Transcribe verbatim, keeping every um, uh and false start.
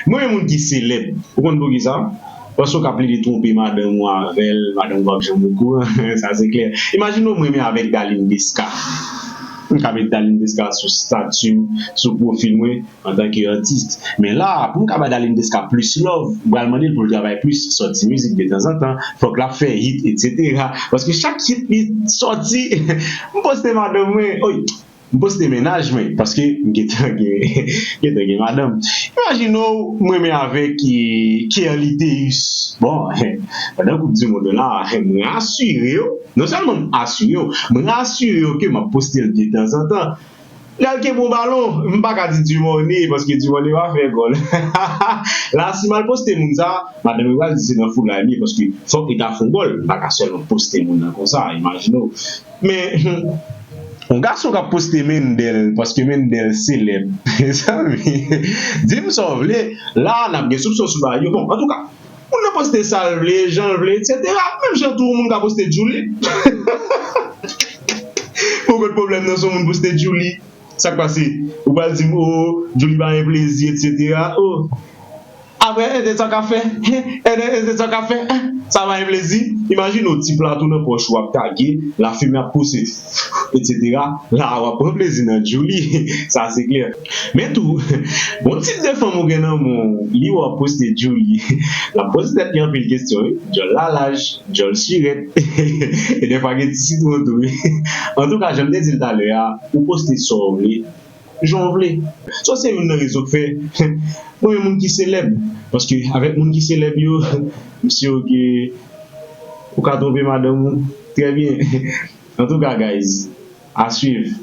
Mwen, moun ki selèb, ou konn poukisa? Paske w ka plede twonpe madanm ou avè l, madanm ou p ap janm okouran, sa se klè. Imajine w mwen menm avèk Darline Desca. M ka met Darline Desca sou stati m, sou pwofil mwen, antanke atis. Men la, pou m ka bay Darline Desca plis love, m pral mande l pou l travay plis, sòti mizik detanzantan, fòk l ap fè hit, etsetera. Paske chak hit li sòti, m poste madanm mwen, oy, m poste mennaj mwen, paske m gentan gen, gentan gen madanm. Imajine w, mwen menm avèk, eh, Kerly Théus. Bon, pandan Koup di Mond la, mwen asire w, non sèlman m asire w, mwen asire w ke m ap poste l detanzantan. Lè l kenbe yon balon, m pa ka di Dumornay, paske Dumornay pa fè gòl. La, si m al poste moun sa, madanm yo pral di se nan foulay li ye, paske fòk li ta fè yon gòl. M pa ka sèlman poste moun nan konsa, imajine w. Men, yon gason k ap poste Mendel, paske Mendel selèb. Mezanmi, di m sa w vle, la, n ap gen soupson sou bagay yo. Bon, antouka, moun nan poste sa l vle, jan l vle, etsetera. Menm jan tou, yon moun ka poste Djouly. Poko t pwoblèm nan, se yon moun poste Djouly. Sa k pase? Ou pral di m, o, Djouly pa gen plezi, etsetera. O. Apre, entè sa w ka fè? Entè, entè sa w ka fè? Sa pa gen plezi? Imajine w ti plato nan pòch ou ap tage, lafimen ap pouse, etsetera. La, w ap pran plezi nan Djouly. Sa se klè. Men tou, bon tip de fanm ou gen nan men w, li wè w ap poste Djouly. L ap poze tèt li anpil kesyon, wi. Djòl la laj, djòl sirèt. E dèfwa gen ti sitwon tou, wi. Antouka, jan m te di l talè a, ou poste sa w vle, jan w vle. Sa se youn nan rezon k fè mwen renmen moun ki selèb. Paske avèk moun ki selèb yo, m si ke ou ka twonpe madanm ou trè byen. Antouka, guys, a swiv.